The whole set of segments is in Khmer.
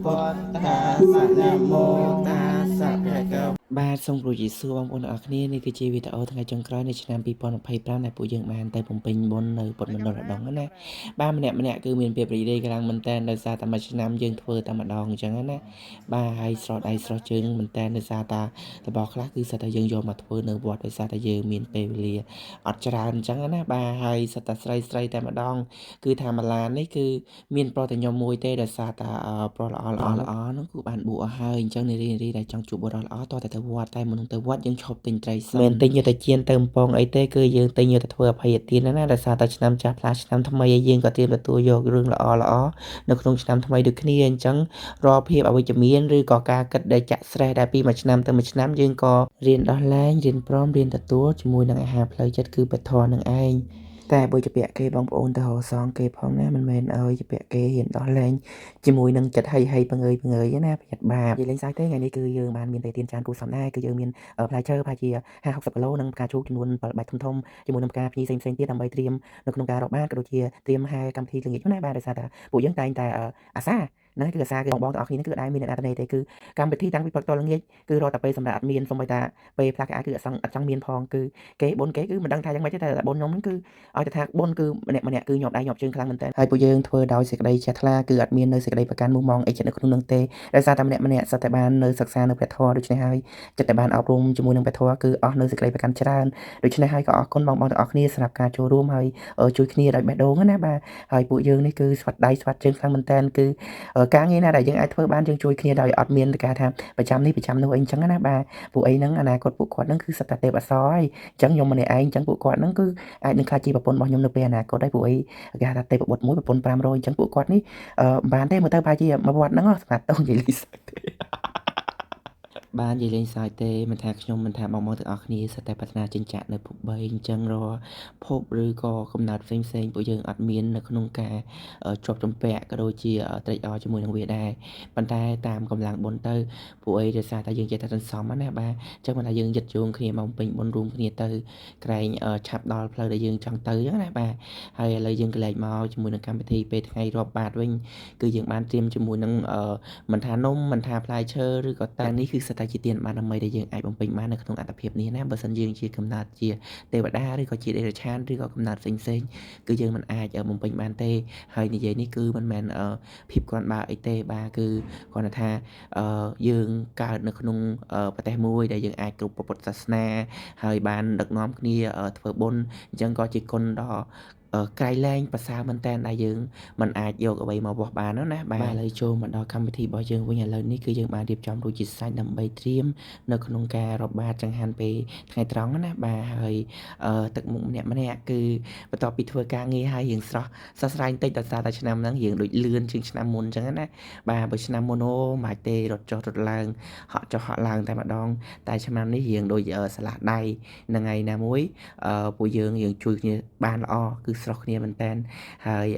ពុទ្ធាសនមោតាសៈភគ បាទសូមគោរពជម្រាបសួរបងប្អូនទាំងអស់គ្នានេះគឺជាវីដេអូថ្ងៃចុងក្រោយនៃឆ្នាំ2025ដែលពួកយើងបានទៅបំពេញបុណ្យនៅពុទ្ធមណ្ឌលរដងណាបាទម្នាក់ម្នាក់គឺមានភាពរីករាយខ្លាំងមែនតើដោយសារតែមួយឆ្នាំយើងធ្វើតែម្ដងអញ្ចឹងណាបាទហើយស្រស់ដៃស្រស់ជើងមែនតើដោយសារតែរបស់ខ្លះគឺសិតតែយើងយកមកធ្វើនៅវត្តដោយសារតែយើងមានពេលវេលាអត់ច្រើនអញ្ចឹងណាបាទហើយសិតតែស្រីស្រីតែម្ដងគឺថាម៉ាឡាននេះគឺមានប្រុសតែខ្ញុំមួយទេដោយសារតែប្រុសល្អល្អល្អហ្នឹងគឺបានបួសអស់ហើយអញ្ចឹងនារីនារីដែលចង់ជួបបុរសល្អតោះតែទៅវត្តតែមុននឹងទៅវត្តយើងឈប់ទិញត្រីសមិនទិញយកទៅចៀនទៅកំពងអីទេគឺយើងទិញយកទៅធ្វើអភ័យទានណាដោយសារតែឆ្នាំចាស់ផ្លាស់ឆ្នាំថ្មីហើយយើងក៏ត្រៀមទទួលយករឿងល្អល្អនៅក្នុងឆ្នាំថ្មីដូចគ្នាអញ្ចឹងរាល់ភាពអវិជ្ជមានឬក៏ការគិតដែលចាក់ស្រេះដែលពីមួយឆ្នាំទៅមួយឆ្នាំយើងក៏រៀនដោះលែងរៀនព្រមរៀនទទួលជាមួយនឹងអាហារផ្លូវចិត្តគឺពធនឹងឯងតែបើជាពាក់គេបងប្អូនទៅរកសងគេផងណាមិនមែនឲ្យជាពាក់គេហ៊ានដោះលែងជាមួយនឹងចិត្តហីហីបង្ើយបង្ើយណាប្រយ័ត្នបាបនិយាយលេងសើចទេថ្ងៃនេះគឺយើងបានមានទេទានចានគូសំដែរគឺយើងមានផ្លែឈើប្រហែលជា50 60គីឡូនិងផ្កាឈូកចំនួន7បាច់ធំធំជាមួយនឹងផ្កាភ្ញីផ្សេងផ្សេងទៀតដើម្បីត្រៀមនៅក្នុងការរកបាតក៏ដូចជាត្រៀមហែកម្មវិធីល្ងាចណាបាទដោយសារតែពួកយើងតែងតែអាសាហ្នឹងគឺអាសាគឺបងបងទាំងអស់គ្នាគឺអត់ដែលមានអ្នកណាទៅទេគឺកម្មវិធីតាំងពីព្រឹកដល់ល្ងាចគឺរកតែពេលសម្រាប់អត់មានសូម្បីតែពេលផ្លាស់កៅអៅគឺអត់សង់អត់ចង់មានផងគឺគេបុនគេគឺមិនដឹងថាយ៉ាងម៉េចទេតែបុនខ្ញុំហ្នឹងគឺ ឲ្យតែថាបុណ្យគឺម្នាក់ម្នាក់គឺញាប់ដៃញាប់ជើងខ្លាំងមែនតើហើយពួកយើងធ្វើដោយសេចក្តីជ្រះថ្លាគឺអត់មាននៅសេចក្តីប្រកាន់មុះមងអីចិត្តនៅក្នុងនឹងទេដោយសារតែម្នាក់ម្នាក់សុទ្ធតែបាននៅសិក្សានៅព្រះធម៌ដូច្នេះហើយចិត្តតែបានអប់រំជាមួយនឹងព្រះធម៌គឺអស់នៅសេចក្តីប្រកាន់ច្រើនដូច្នេះហើយក៏អរគុណបងប្អូនទាំងអស់គ្នាសម្រាប់ការចូលរួមហើយជួយគ្នាដោយបេះដូងណាបាទហើយពួកយើងនេះគឺស្វាត់ដៃស្វាត់ជើងខ្លាំងមែនតើគឺការងារណាដែលយើងអាចធ្វើបានយើងជួយគ្នាដោយអត់មានការថាប្រចាំនេះប្រចាំនោះអីអញ្ចឹងណាបាទពួកអីហ្នឹងអនាគតពួកគាត់ហ្នឹងគឺសិតតែទេពអសរហើយអញ្ចឹងខ្ញុំម្នាក់ឯងអញ្ចឹងពួកគាត់ហ្នឹងគឺ អាចនឹងក្លាយជាប្រពន្ធរបស់ខ្ញុំនៅពេលអនាគតដែរពួកអីគេហៅថាទេពបុត្រមួយប្រពន្ធ500អញ្ចឹងពួកគាត់នេះអឺមិនបានទេមើលទៅប្រហែលជាមួយវត្តហ្នឹងសម្រាប់តោនិយាយលីសើចទេបាននិយាយលេងសើចទេមិនថាខ្ញុំមិនថាបងប្អូនទាំងអស់គ្នាសិតតែប្រាថ្នាចិញ្ចាក់នៅភព3អញ្ចឹងរាល់ភពឬក៏កំណត់ផ្សេងផ្សេងពួកយើងអត់មាននៅក្នុងការជាប់ជំពាក់ក៏ដូចជាត្រេកអរជាមួយនឹងវាដែរប៉ុន្តែតាមកម្លាំងបុណ្យទៅពួកអីដោយសារតែយើងចេះតែសន្សំណាបាទអញ្ចឹងមិនថាយើងយឹតយោងគ្នាមកពេញបុណ្យរួមគ្នាទៅ ក្រែងឆាប់ដល់ផ្លូវដែលយើងចង់ទៅអញ្ចឹងណាបាទហើយឥឡូវយើងកលែកមកជាមួយនឹងកម្មវិធីពេលថ្ងៃរាប់បាតវិញគឺយើងបានត្រៀមជាមួយនឹងមិនថានំមិនថាផ្លែឈើឬក៏តានេះគឺសិតតែជាទានបារមីដែលយើងអាចបំពេញបាននៅក្នុងអត្តភាពនេះណាបើសិនយើងជាកំណើតជាទេវតាឬក៏ជាដេរឆានឬក៏កំណើតផ្សេងផ្សេងគឺយើងមិនអាចបំពេញបានទេហើយនិយាយនេះគឺមិនមែនភាពគ្រាន់បើអីទេបាទគឺគ្រាន់តែថាយើងកើតនៅក្នុងប្រទេសមួយដែលយើងអាចគ្រប់ពុទ្ធសាសនា ហើយបានដឹកនាំគ្នាធ្វើបុណ្យអញ្ចឹងក៏ជាគុណដ៏ក្រៃលែងប្រសើរមែនតើដែលយើងមិនអាចយកអ្វីមកវាស់បានណាបាទឥឡូវចូលមកដល់កម្មវិធីរបស់យើងវិញឥឡូវនេះគឺយើងបានរៀបចំរួចជាស្រេចដើម្បីត្រៀមនៅក្នុងការរាប់បាតចង្ហាន់ពេលថ្ងៃត្រង់ណាបាទហើយទឹកមុខម្នាក់ម្នាក់គឺបន្ទាប់ពីធ្វើការងារហើយរៀងស្រស់សស្រាយបន្តិចដោយសារតែឆ្នាំហ្នឹងរៀងដូចលឿនជាងឆ្នាំមុនអញ្ចឹងណាបាទបើឆ្នាំមុនអូមិនបាច់ទេរត់ចុះរត់ឡើងហក់ចុះហក់ឡើងតែម្ដង តែឆ្នាំនេះរៀងដូចស្លាស់ដៃនៅថ្ងៃណាមួយពួកយើងយើងជួយគ្នាបានល្អគឺស្រស់គ្នាមែនតើហើយ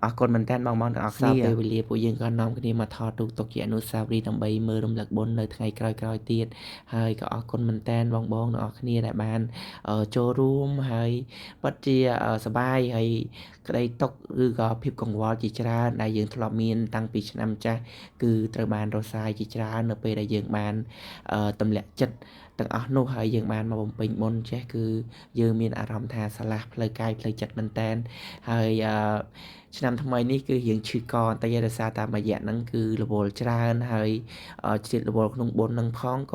អរគុណមែនតើបងបងទាំងអស់គ្នាពេលវេលាពួកយើងក៏នាំគ្នាមកថតរូបទុកជាអនុស្សាវរីយ៍ដើម្បីមើលរំលឹកបុណ្យនៅថ្ងៃក្រោយៗទៀតហើយក៏អរគុណមែនតើបងបងទាំងអស់គ្នាដែលបានចូលរួមហើយពិតជាសប្បាយហើយក្តីទុក្ខឬក៏ភាពកង្វល់ជាច្រើនដែលយើងធ្លាប់មានតាំងពីឆ្នាំចាស់គឺត្រូវបានរសាយជាច្រើននៅពេលដែលយើងបានទម្លាក់ចិត្តទាំងអស់នោះហើយយើងបានមកបំពេញបុណ្យចេះគឺយើងមានអារម្មណ៍ថាស្រឡះផ្លូវកាយផ្លូវចិត្តមែនតែនហើយឆ្នាំថ្មីនេះគឺរៀងឈឺកបន្តិចដោយសារតាមរយៈហ្នឹងគឺរវល់ច្រើនហើយជ្រៀតរវល់ក្នុងបុណ្យហ្នឹងផងក៏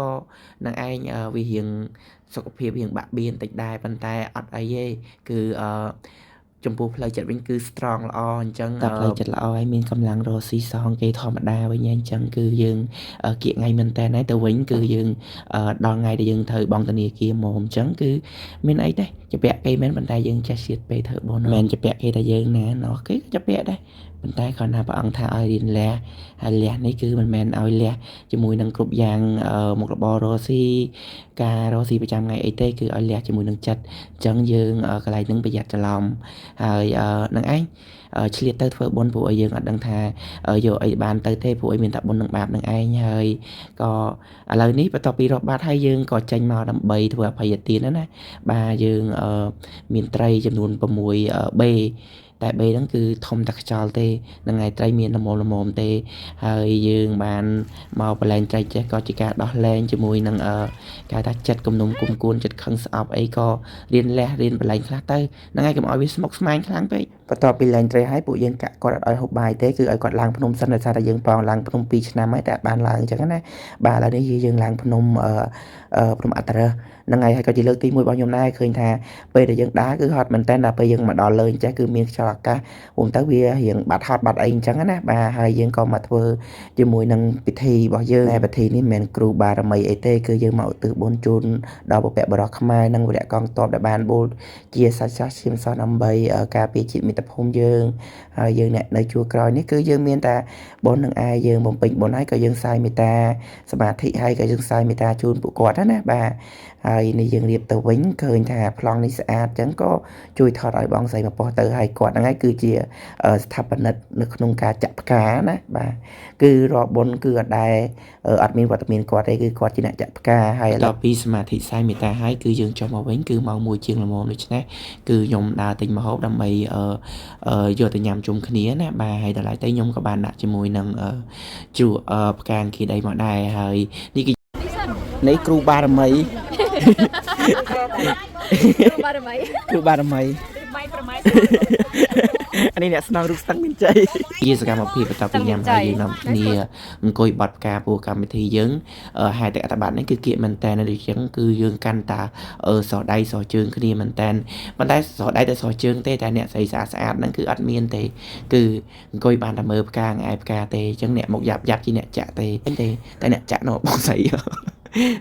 នឹងឯងវារៀងសុខភាពរៀងបាក់បៀនតិចដែរប៉ុន្តែអត់អីទេគឺចំពោះផ្លូវចិត្តវិញគឺ strong ល្អអញ្ចឹងតែផ្លូវចិត្តល្អហើយមានកម្លាំងរកស៊ីសងគេធម្មតាវិញអញ្ចឹងគឺយើងគៀកថ្ងៃមែនតើហើយទៅវិញគឺយើងដល់ថ្ងៃដែលយើងត្រូវបង់ធនាគារមកអញ្ចឹងគឺមានអីទេជពាក់គេមែនប៉ុន្តែយើងចេះជាតិពេលធ្វើបុណ្យមិនមែនជពាក់គេតែយើងណាណោះគេក៏ជពាក់ដែរប៉ុន្តែគ្រាន់តែព្រះអង្គថាឲ្យរៀនលះហើយលះនេះគឺមិនមែនឲ្យលះជាមួយនឹងគ្រប់យ៉ាងមុខរបររកស៊ីការរកស៊ីប្រចាំថ្ងៃអីទេគឺឲ្យលះជាមួយនឹងចិត្តអញ្ចឹងយើងកន្លែងហ្នឹងប្រយ័ត្នច្រឡំហើយនឹងឯងឆ្លៀតទៅធ្វើបុណ្យព្រោះឲ្យយើងអត់ដឹងថាយកអីបានទៅទេព្រោះអីមានតែបុណ្យនឹងបាបនឹងឯងហើយក៏ឥឡូវនេះបន្ទាប់ពីរាប់បាតហើយយើងក៏ចេញមកដើម្បីធ្វើអភ័យទានណាបាទយើងមានត្រីចំនួន6 បេ តែបេហ្នឹងគឺធំតែខ្យល់ទេហ្នឹងហើយត្រីមានល្មមល្មមទេហើយយើងបានមកប្រឡែងត្រីចេះក៏ជាការដោះលែងជាមួយនឹងគេហៅថាចិត្តគំនុំគុំគួនចិត្តខឹងស្អប់អីក៏រៀនលះរៀនប្រឡែងខ្លះទៅហ្នឹងហើយកុំឲ្យវាស្មុគស្មាញខ្លាំងពេកបន្ទាប់ពីលែងត្រីហើយពួកយើងកាក់គាត់អត់ឲ្យហូបបាយទេគឺឲ្យគាត់ឡើងភ្នំសិនដោយសារតែយើងប៉ងឡើងភ្នំ2ឆ្នាំហើយតែអត់បានឡើងអញ្ចឹងណាបាទឥឡូវនេះយើងឡើងភ្នំភ្នំអត្តរៈហ្នឹងហើយហើយក៏ជាលើកទី1របស់ខ្ញុំដែរឃើញថាពេលដែលយើងដើរគឺហត់មែនតើដល់ពេលយើងមកដល់លើអញ្ចឹងគឺមានខ្យល់អាកាសរួមទៅវារៀងបាត់ហត់បាត់អីអញ្ចឹងណាបាទហើយយើងក៏មកធ្វើជាមួយនឹងពិធីរបស់យើងតែពិធីនេះមិនមែនគ្រូបារមីអីទេគឺយើងមកឧទ្ទិសបុណ្យជូនដល់បុព្វបុរសខ្មែរនិងវីរៈកងទ័ពដែលបានបូជាសាច់សាសឈាមសោះដើម្បីការពារជាតិមាតុភូមិយើងហើយយើងអ្នកនៅជួរក្រោយនេះគឺយើងមានតែបុណ្យនឹងឯងយើងបំពេញបុណ្យហើយក៏យើងសាយមេត្តាសមាធិហើយក៏យើងសាយមេត្តាជូនពួកគាត់ណាបាទហើយនេះយើងរៀបទៅវិញឃើញថាប្លង់នេះស្អាតអញ្ចឹងក៏ជួយថតឲ្យបងស្រីមកប៉ុស្តិ៍ទៅហើយគាត់ហ្នឹងហើយគឺជាស្ថាបនិកនៅក្នុងការចាក់ផ្កាណាបាទគឺរាល់បុណ្យគឺអត់ដែរអត់មានវត្តមានគាត់ទេគឺគាត់ជាអ្នកចាក់ផ្កាហើយដល់ពីសមាធិសាយមេត្តាហើយគឺយើងចុះមកវិញគឺម៉ោង1ជាងល្មមដូច្នេះគឺខ្ញុំដើរទិញម្ហូបដើម្បីយកទៅញ៉ាំជុំគ្នាណាបាទហើយដល់ឡែកទៅខ្ញុំក៏បានដាក់ជាមួយនឹងជ្រក់ផ្កាអង្គាដីមកដែរហើយនេះគឺ នេះគ្រូបារមី បារមី គ្រូបារមី បាយប្រម៉ៃ អានេះអ្នកស្នងរូបស្ទឹងមានជ័យ ជាសកម្មភាពបន្ទាប់ពីញ៉ាំហើយយើងនាំគ្នាអង្គុយបត់ផ្កាពោះកម្មវិធីយើងហេតុតែអត្តបទនេះគឺគៀកមែនតើដូចចឹងគឺយើងកាន់តាសរដៃសរជើងគ្នាមែនតើប៉ុន្តែសរដៃតែសរជើងទេតែអ្នកស្រីស្អាតស្អាតហ្នឹងគឺអត់មានទេគឺអង្គុយបានតែមើលផ្កាងឯផ្កាទេអញ្ចឹងអ្នកមកយ៉ាប់យ៉ាប់ជាអ្នកចាក់ទេទេតែអ្នកចាក់នោះបងស្រី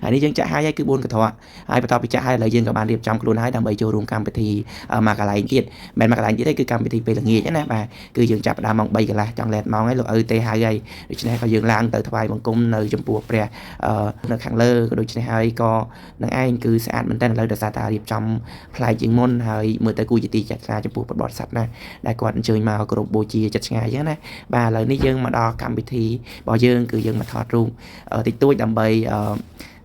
ហើយនេះយើងចាក់ហើយគឺ4កន្ត្រកហើយបន្ទាប់ពីចាក់ហើយឥឡូវយើងក៏បានរៀបចំខ្លួនហើយដើម្បីចូលរួមកម្មវិធីមួយកន្លែងទៀតមិនមែនមួយកន្លែងទៀតទេគឺកម្មវិធីពេលល្ងាចណាបាទគឺយើងចាប់ផ្ដើមម៉ោង3កន្លះចង់លែតម៉ោងហើយលោកឪទេហើយហើយដូច្នេះក៏យើងឡើងទៅថ្វាយបង្គំនៅចំពោះព្រះនៅខាងលើក៏ដូច្នេះហើយក៏នឹងឯងគឺស្អាតមែនតើឥឡូវដោយសារតែរៀបចំប្លែកជាងមុនហើយមើលទៅគួរជាទីចាត់ការចំពោះព្រះបរិស័ទណាដែលគាត់អញ្ជើញមកគោរពបូជាចិត្តឆ្ងាយអញ្ចឹងណាបាទឥឡូវនេះយើងមកដល់កម្មវិធីរបស់យើងគឺយើងមកថតរូបតិចតួចដើម្បី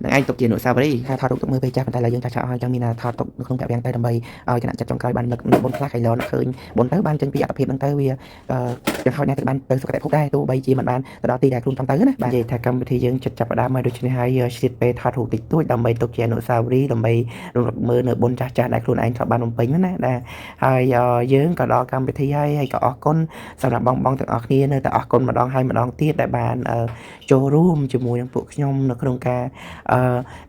នឹងឯងទុកជាអនុស្សាវរីយ៍ថាថតរូបទុកមើលពេលចាស់ប៉ុន្តែឥឡូវយើងចាស់ឆាអស់ហើយចឹងមានថតទុកនៅក្នុងពាក់វាំងទៅដើម្បីឲ្យគណៈចិត្តចុងក្រោយបាននឹកបុណ្យខ្លះហើយឡនឃើញបុណ្យទៅបានចេញពីអត្តភាពហ្នឹងទៅវាយ៉ាងហោចណាស់ទៅបានទៅសុគតិភពដែរទោះបីជាមិនបានទៅដល់ទីដែលខ្លួនចង់ទៅណាបាទនិយាយថាកម្មវិធីយើងចិត្តចាប់ផ្ដើមហើយដូច្នេះហើយឆ្លៀតពេលថតរូបតិចតួចដើម្បីទុកជាអនុស្សាវរីយ៍ដើម្បីរំលឹកមើលនៅបុណ្យចាស់ៗដែលខ្លួនឯងធ្លាប់បានបំពេញណាបាទហើយយើងក៏ដល់កម្មវិធីហើយហើយក៏អរគុណសម្រាប់បងៗទាំងអស់គ្នានៅតែអរគុណម្ដងហើយម្ដងទៀតដែលបានចូលរួមជាមួយនឹងពួកខ្ញុំនៅក្នុងការ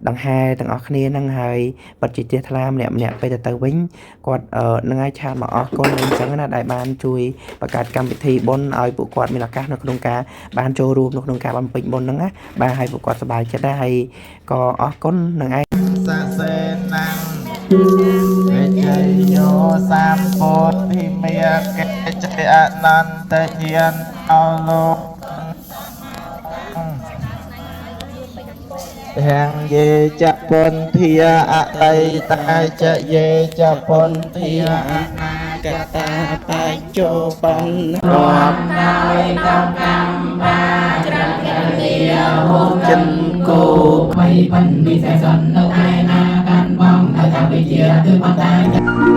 ដង្ហែទាំងអស់គ្នាហ្នឹងហើយពិតជាជ្រះថ្លាម្នាក់ម្នាក់ពេលទៅទៅវិញគាត់នឹងឲ្យឆាតមកអរគុណអញ្ចឹងណាដែលបានជួយបង្កើតកម្មវិធីបុណ្យឲ្យពួកគាត់មានឱកាសនៅក្នុងការបានចូលរួមនៅក្នុងការបំពេញបុណ្យហ្នឹងណាបាទហើយពួកគាត់សប្បាយចិត្តដែរហើយក៏អរគុណនឹងឯង សសេនំវិជ័យយោសម្ពុទ្ធិមេកេចអនន្តញាណអលោកហាងយេចពុន្ធាអតីតាចយេចពុន្ធាអនា កតាបច្ចុប្បន្ន រាប់ ចិនគោ បីពិនវិសេសនៅឯណាកាន់បងនៅកម្ពុជាគឺបន្ត